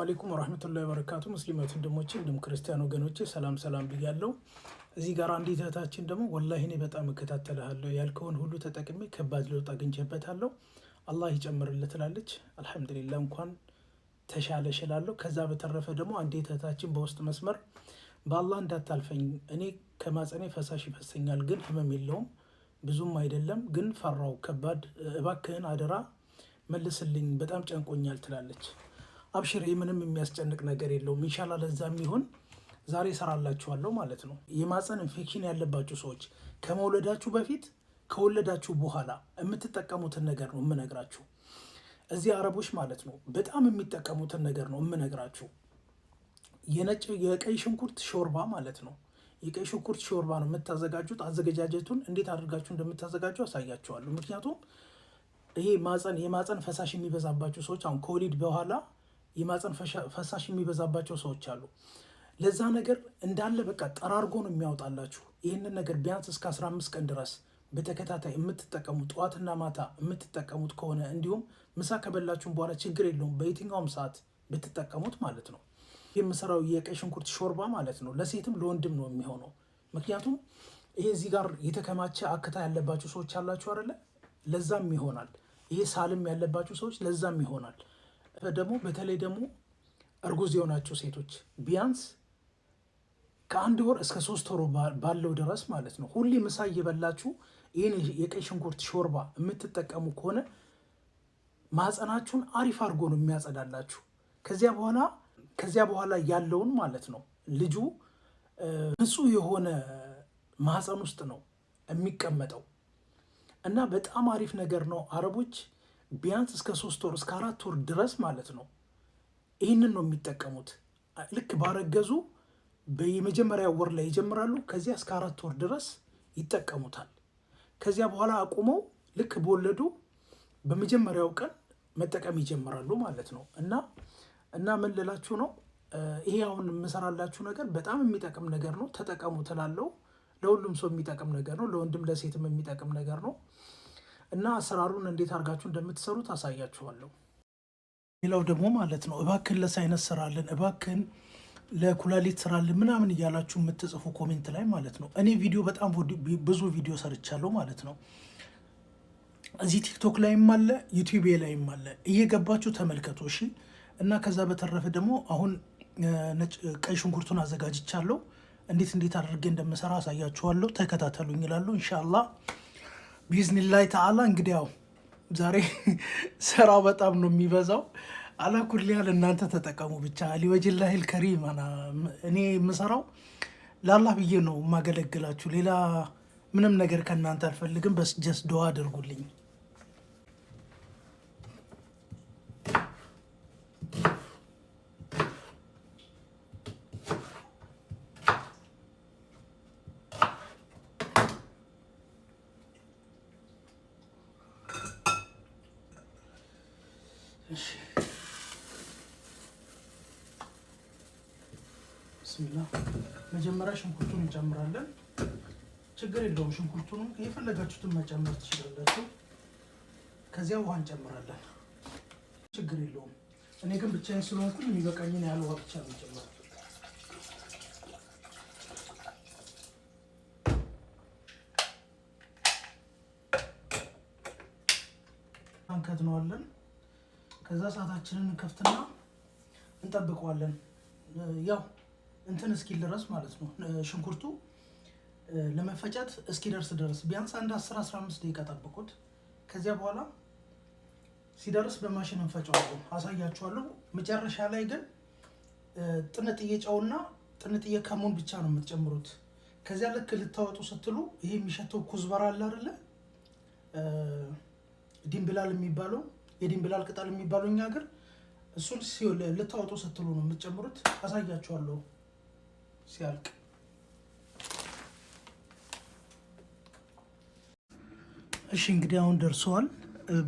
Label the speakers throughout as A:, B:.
A: አለይኩም ወራህመቱላሂ ወበረካቱ። ሙስሊማት ወንድሞቼ እንዲሁም ክርስቲያን ወገኖቼ ሰላም ሰላም ብያለሁ። እዚህ ጋር አንዲት እህታችን ደግሞ ወላሂ እኔ በጣም እከታተልሃለሁ ያልከውን ሁሉ ተጠቅሜ ከባድ ለውጥ አግኝቼበታለሁ፣ አላህ ይጨምርልህ ትላለች። አልሐምዱሊላህ እንኳን ተሻለሽ እላለሁ። ከዛ በተረፈ ደግሞ አንዲት እህታችን በውስጥ መስመር በአላህ እንዳታልፈኝ እኔ ከማጸኔ ፈሳሽ ይፈሰኛል፣ ግን ህመም የለውም ብዙም አይደለም፣ ግን ፈራው ከባድ፣ እባክህን አደራ መልስልኝ በጣም ጨንቆኛል ትላለች። አብሽር፣ ምንም የሚያስጨንቅ ነገር የለውም። ኢንሻላህ ለዛ የሚሆን ዛሬ እሰራላችኋለሁ ማለት ነው። የማፀን ኢንፌክሽን ያለባችሁ ሰዎች ከመውለዳችሁ በፊት ከወለዳችሁ በኋላ የምትጠቀሙትን ነገር ነው የምነግራችሁ። እዚህ አረቦች ማለት ነው በጣም የሚጠቀሙትን ነገር ነው የምነግራችሁ። የነጭ የቀይ ሽንኩርት ሾርባ ማለት ነው። የቀይ ሽንኩርት ሾርባ ነው የምታዘጋጁት። አዘገጃጀቱን እንዴት አድርጋችሁ እንደምታዘጋጁ አሳያችኋለሁ። ምክንያቱም ይሄ የማፀን ፈሳሽ የሚበዛባቸው ሰዎች አሁን ከወሊድ በኋላ የማፀን ፈሳሽ የሚበዛባቸው ሰዎች አሉ። ለዛ ነገር እንዳለ በቃ ጠራርጎ ነው የሚያወጣላችሁ። ይህንን ነገር ቢያንስ እስከ 15 ቀን ድረስ በተከታታይ የምትጠቀሙ ጠዋትና ማታ የምትጠቀሙት ከሆነ እንዲሁም ምሳ ከበላችሁም በኋላ ችግር የለውም በየትኛውም ሰዓት ብትጠቀሙት ማለት ነው። የምሰራው የቀይ ሽንኩርት ሾርባ ማለት ነው ለሴትም ለወንድም ነው የሚሆነው። ምክንያቱም ይሄ እዚህ ጋር የተከማቸ አክታ ያለባችሁ ሰዎች አላችሁ አይደለ? ለዛም ይሆናል። ይሄ ሳልም ያለባችሁ ሰዎች ለዛም ይሆናል። ደግሞ በተለይ ደግሞ እርጉዝ የሆናችሁ ሴቶች ቢያንስ ከአንድ ወር እስከ 3 ወር ባለው ድረስ ማለት ነው ሁሌ ምሳ እየበላችሁ ይህን የቀይ ሽንኩርት ሾርባ የምትጠቀሙ ከሆነ ማህፀናችሁን አሪፍ አድርጎ ነው የሚያጸዳላችሁ። ከዚያ በኋላ ያለውን ማለት ነው ልጁ ንጹህ የሆነ ማህፀን ውስጥ ነው የሚቀመጠው እና በጣም አሪፍ ነገር ነው። አረቦች ቢያንስ እስከ 3 ወር እስከ 4 ወር ድረስ ማለት ነው ይህንን ነው የሚጠቀሙት። ልክ ባረገዙ በየመጀመሪያ ወር ላይ ይጀምራሉ። ከዚያ እስከ 4 ወር ድረስ ይጠቀሙታል። ከዚያ በኋላ አቁመው ልክ በወለዱ በመጀመሪያው ቀን መጠቀም ይጀምራሉ ማለት ነው። እና ምን ልላችሁ ነው፣ ይሄ አሁን የምሰራላችሁ ነገር በጣም የሚጠቅም ነገር ነው። ተጠቀሙ ትላለው። ለሁሉም ሰው የሚጠቅም ነገር ነው። ለወንድም ለሴትም የሚጠቅም ነገር ነው። እና አሰራሩን እንዴት አድርጋችሁ እንደምትሰሩት አሳያችኋለሁ። ሌላው ደግሞ ማለት ነው እባክህን ለ sinus ስራልን፣ እባክህን ለኩላሊት ስራልን ምናምን እያላችሁ የምትጽፉ comment ላይ ማለት ነው። እኔ ቪዲዮ በጣም ብዙ ቪዲዮ ሰርቻለሁ ማለት ነው። እዚህ ቲክቶክ ላይም አለ፣ ዩቲዩብ ላይም አለ። እየገባችሁ ተመልከቱ እሺ። እና ከዛ በተረፈ ደግሞ አሁን ነጭ ቀይ ሽንኩርቱን አዘጋጅቻለሁ። እንዴት እንዴት አድርጌ እንደምሰራ አሳያችኋለሁ። ተከታተሉኝ ይላሉ። ኢንሻአላህ ቢዝኒላህ ተዓላ። እንግዲህ ያው ዛሬ ስራው በጣም ነው የሚበዛው። አላኩል ያህል እናንተ ተጠቀሙ ብቻ። ሊወጅላሂል ከሪም እኔ የምሰራው ለአላህ ብዬ ነው የማገለግላችሁ። ሌላ ምንም ነገር ከእናንተ አልፈልግም። በስ just ዱዓ አድርጉልኝ። ብስሚላ መጀመሪያ ሽንኩርቱን እንጨምራለን። ችግር የለውም ሽንኩርቱን የፈለጋችሁትን መጨመር ትችላላችሁ። ከዚያ ውሃ እንጨምራለን። ችግር የለውም። እኔ ግን ብቻዬን ስለሆንኩኝ የሚበቃኝን ያህል ውሃ ብቻ ነው የምጨምረው። እንከድነዋለን። ከዛ ሰዓታችንን እንከፍትና እንጠብቀዋለን። ያው እንትን እስኪል ድረስ ማለት ነው ሽንኩርቱ ለመፈጨት እስኪደርስ ድረስ ቢያንስ አንድ 10-15 ደቂቃ ጠብቁት። ከዚያ በኋላ ሲደርስ በማሽን እንፈጨዋለን፣ አሳያችኋለሁ። መጨረሻ ላይ ግን ጥንጥዬ ጨውና ጥንጥዬ ከሙን ብቻ ነው የምትጨምሩት። ከዚያ ልክ ልታወጡ ስትሉ ይሄ የሚሸተው ኩዝበራ አለ አይደለ? ዲምብላል የሚባለው የዲምብላል ቅጠል የሚባለው እኛ ሀገር እሱን ልታወጡ ስትሉ ነው የምትጨምሩት። አሳያችኋለሁ ሲያልቅ። እሺ እንግዲህ አሁን ደርሰዋል።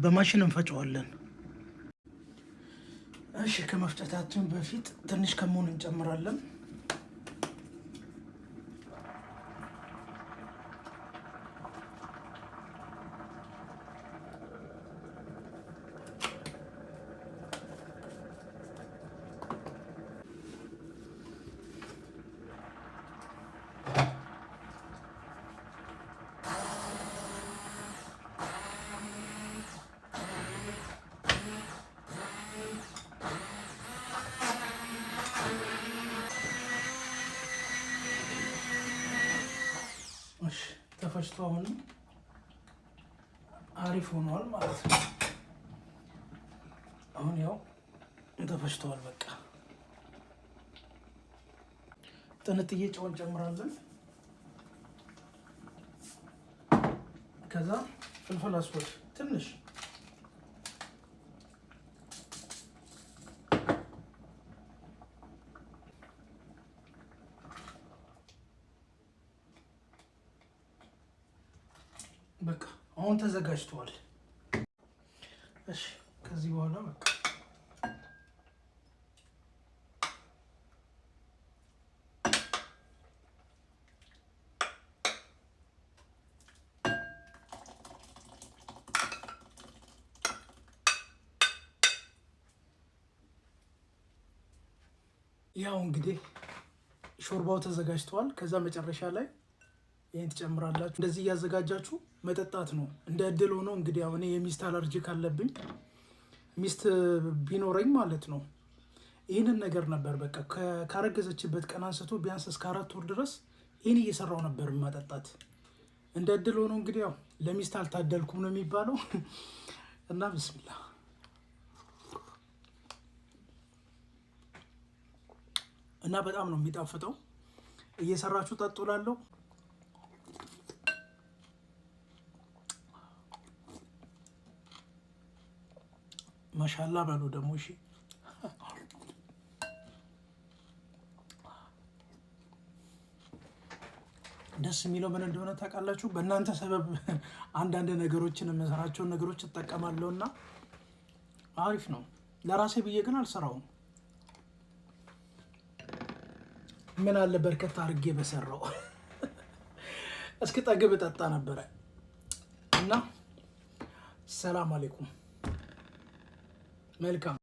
A: በማሽን እንፈጨዋለን። እሺ ከመፍጨታችን በፊት ትንሽ ከሙን እንጨምራለን። ተፈጭቶ አሁን አሪፍ ሆኗል ማለት ነው። አሁን ያው ተፈጭተዋል። በቃ ጥንጥዬ ጨው እንጨምራለን። ከዛ فلفل أسود ትንሽ፣ በቃ አሁን ተዘጋጅተዋል። እሺ፣ ከዚህ በኋላ በቃ ያው እንግዲህ ሾርባው ተዘጋጅተዋል። ከዛ መጨረሻ ላይ ይህን ትጨምራላችሁ። እንደዚህ እያዘጋጃችሁ መጠጣት ነው። እንደ እድል ሆኖ እንግዲህ ያው እኔ የሚስት allergic አለብኝ። ሚስት ቢኖረኝ ማለት ነው ይህንን ነገር ነበር በቃ ካረገዘችበት ቀን አንስቶ ቢያንስ እስከ 4 ወር ድረስ ይህን እየሰራው ነበር ማጠጣት። እንደ እድል ሆኖ እንግዲህ ያው ለሚስት አልታደልኩም ነው የሚባለው። እና ብስሚላ። እና በጣም ነው የሚጣፍጠው። እየሰራችሁ ጠጡ እላለሁ። ማሻላ በሉ ደግሞ፣ እሺ። ደስ የሚለው ምን እንደሆነ ታውቃላችሁ? በእናንተ ሰበብ አንዳንድ ነገሮችን የምሰራቸውን ነገሮች እጠቀማለሁ እና አሪፍ ነው። ለራሴ ብዬ ግን አልሰራውም። ምን አለ በርከት አድርጌ በሰራው፣ እስኪ ጠግብ እጠጣ ነበረ። እና ሰላም አለይኩም፣ መልካም።